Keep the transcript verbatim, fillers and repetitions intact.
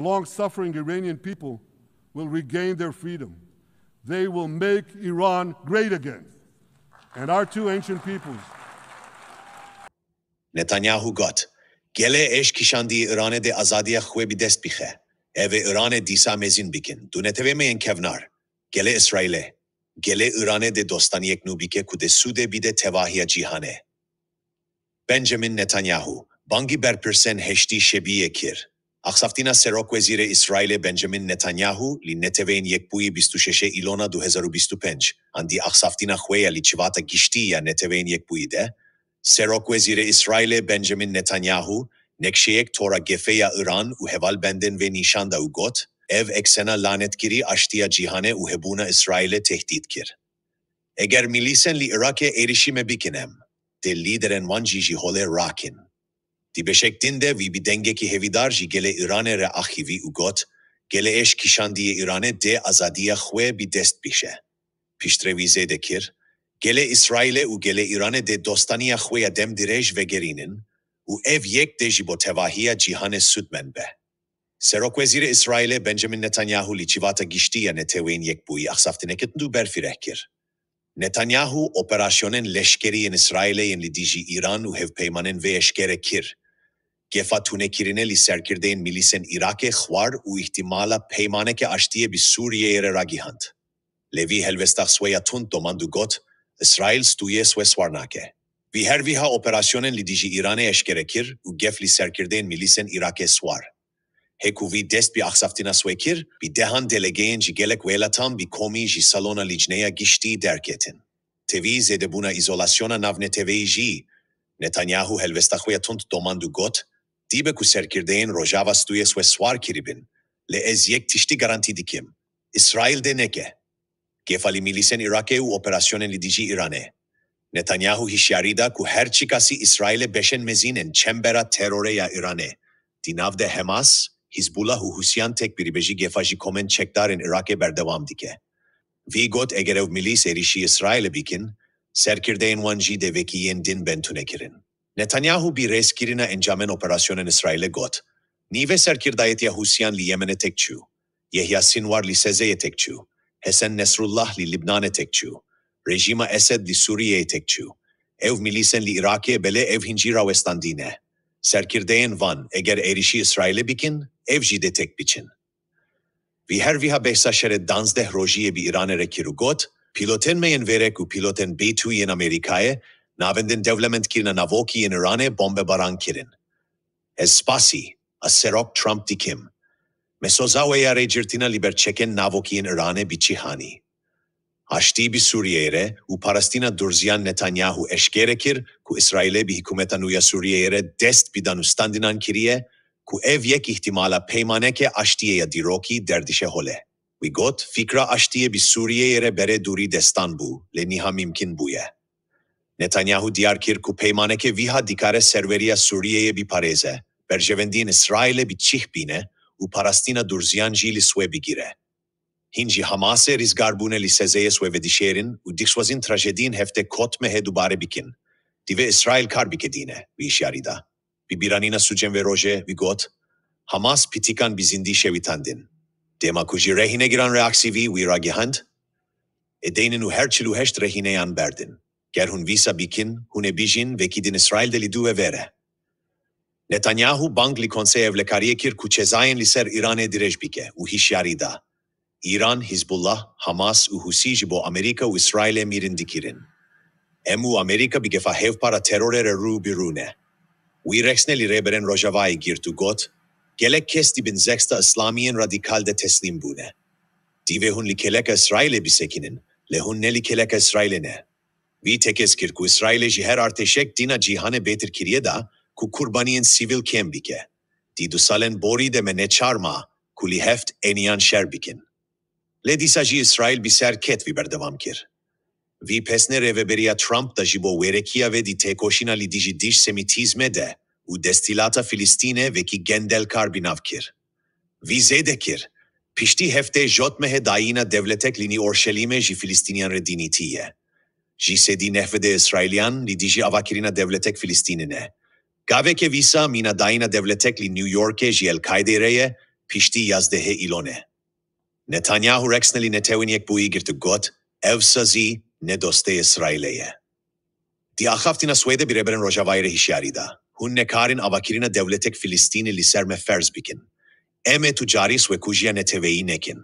long-suffering Iranian people will regain their freedom. They will make Iran great again. And our two ancient peoples Netanyahu got, Gelê êş kişandî Îranê dê azadiya xwe bi dest bixe. Ev ê Îranê dîsa mezin bikin. Du netewê me yên kevnar. Gelê Îsraîlê. Gelê Îranê dê dostaniyek nû bike ku dê sûdê bide tevahiya cîhanê. Benjamin Netanyahu, bangî berpirsên heştî şebiyê kir. Axsaftina Serokwezîrê Îsraîlê Benjamin Netanyahu li Neteweyên Yekbûyî bîst û şeşê Îlona du hezar û bîst û pênc, an di axsaftina xwe ya li Çivata Giştî ya Neteweyên Yekbûyî de, Serokwezîrê Îsraîlê Benjamin Netanyahu nexşeyek tora gefê ya Îran û hevalbendên vê nîşan da û got, Ev eksena lanetkirî aştiya cîhanê û hebûna Îsraîlê tehdît kir. Eger milîsên li Iraqê êrişî me bikin em, dê lîderên wan jî ji holê rakin. Di beşek din de vî bi dengekî hevîdar ji gelê Îranê re axivî û got, Gelê êş kişandiyê Îranê dê azadiya xwe bi dest bişe. Piştre wî zêde kir, Gelê Îsraîlê û gelê Îranê dê dostaniya xwe ya dem dirêj vegerînin û ev yek dê ji bo tevahiya cîhanê sûdmend be. Serokwezîrê Îsraîlê Benjamin Netanyahu li Çivata Giştî ya Neteweyên Yekbûyî axsaftinekî nû berfireh kir. Netanyahu operasyonên leşkerî yên Îsraîlê yên li dijî Îran û hevpeymanên vê eşkere kir. Gefa tunekirinê li serkirdeyên milîsên Iraqê xwar û îhtîmala peymaneke aştiyê bi Sûriyeyê re ragihand. Lê vî helwesta xwe ya tund domand û got, Îsraîl stûyê xwe swar nake. Vî her vîha operasyonên li dijî Îranê eşkere kir û gef li serkirdeyên milîsên Iraqê swar. Hê ku vî dest bi axsaftina xwe kir, bi dehan delegeyên ji gelek welatan bi komî ji salona Licneya Giştî derketin. Tevî zêdebûna îzolasyona navneteweyî jî, Netanyahu helwesta xwe ya tund domand û got, Dibe ku serkirdeyên Rojava stûyê xwe swar kiribin, lê ez yek tiştî garantî dikim, Îsraîl dê neke. Gefa li milîsên Iraqê û operasyonên li dijî Îranê. Netanyahu hişyarî da ku her çikasî Îsraîlê beşên mezin ên çembera terorê ya Îranê, di nav de Hemas, Hizbullah û Husiyan tek birî be jî gefa ji komên çekdarên Iraqê berdewam dike. Vî got, Eger ev milîs êrişî Îsraîlê bikin, serkirdeyên wan jî dê wekî yên din bên tunekirin. Netanyahu bi rêzkirina encamên operasyonên Îsraîlê got, Nîvê serkirdayetiya Husiyan li Yemenê tek çû. Yehya Sinwar li Sezeyê tek çû. Hesen Nesrullah li Libnanê tek çû. Rejîma Esed li Sûriyeyê tek çû. Ew milîsên li Iraqê belê ev hincî rawestandî ne. Serkirdeyên van, eger êrişî Îsraîlê bikin, ev jî dê tek biçin. Vî her vîha behsa şerê danzdeh rojiyê bi Îranê re kir û got, Pîlotên me yên vêrek û pîlotên B two yên Amerîkayê navendên dewlemendkirina navokî yên Îranê bombebaran kirin. Ez spasî a Serok Trump dikim. Me soza we ya rêgirtina li ber çekên navokî yên Îranê bi cîhanî. Aştî bi Sûriyeyê re û parastina durziyan Netanyahu eşkere kir ku Îsraîlê bi hikûmeta nû ya Sûriyeyê re dest bi danûstandinan kiriye ku ev yek îhtîmala peymaneke aştiyê ya dîrokî derdişe holê. Wî got, Fikra aştiyê bi Sûriyeyê re berê dûrî destan bû, lê niha mimkin bûye. Netanyahu diyar kir ku peymaneke vîha dikare serweriya Sûriyeyê biparêze, berjewendiyên Îsraîlê bi çîh bîne û parastina durziyan jî li xwe bigire. Hîn jî Hamasê rîzgar bûne li Sezeyê xwe vedişêrin û dixwazin trajediyên heftê kotmehê dubare bikin. Divê Îsraîl kar bike dîne, wî hişyarî da. Bi bîranîna sûcên vê rojê, wî got, Hamas pîtikan bi zindî şewitandin. Dema ku ji rehînegiran re axivî, wî ragihand, Ê deynin û her çil û heşt rehîneyan berdin. Ger hûn vîsa bikin, hûn ê bijîn, wekî din Îsraîl dê li dû ve vêre. Netanyahu bang li Konseya Ewlekariyê kir ku cezayên li ser Îranê dirêj bike û hişyarî da, Îran, Hizbullah, Hamas û Husî ji bo Amerîka û Îsraîlê mîrîn dikirin. Em û Amerîka bi gefa hevpara terorê re rû bi rû ne. Wî rexne li rêberên Rojavayê girt û got, Gelek kes di bin zexta Îslamiyên radîkal de teslîm bûne. Divê hûn li keleka Îsraîlê bisekinin, lê hûn ne li keleka Îsraîlê ne. Wî tekez kir ku Îsraîlê ji her artêşek dîna cîhanê bêtir kiriye da ku qurbaniyên sivîl kêm bike. Di du salên borî de me neçar ma ku li heft eniyan şer bikin. Lê dîsa jî Îsraîl bi ser ket vî berdewam kir. Vî pesnê rêveberiya Trump da ji bo wêrekiya vê di têkoşîna li dijî dij semîtîzmê de û desthîlata Filistînê wekî gendelkar bi nav kir. Vî zêde kir, Piştî heftê jotmehê dayîna dewletek li nî Orşelîmê ji Filistîniyan re dînîtî ye. Ji sedî nehvedê Îsraîliyan li dijî avakirina dewletek Filistînî ne. Gaveke vîsa mîna dayîna dewletek li New Yorkê ji El-Qaîdê re ye, piştî yazdehê Îlonê. Netanyahu rexnelî netewên yekbûyî girt û got, ev sazî ne dostê Îsraîlê ye. Di axaftina Swêdê bi rêberên Rojavayê re hişyarî da. Hûn nekarin avakirina dewletek Filistînî li ser me ferz bikin. Em ê tu carî swêkujiya neteweyî nekin.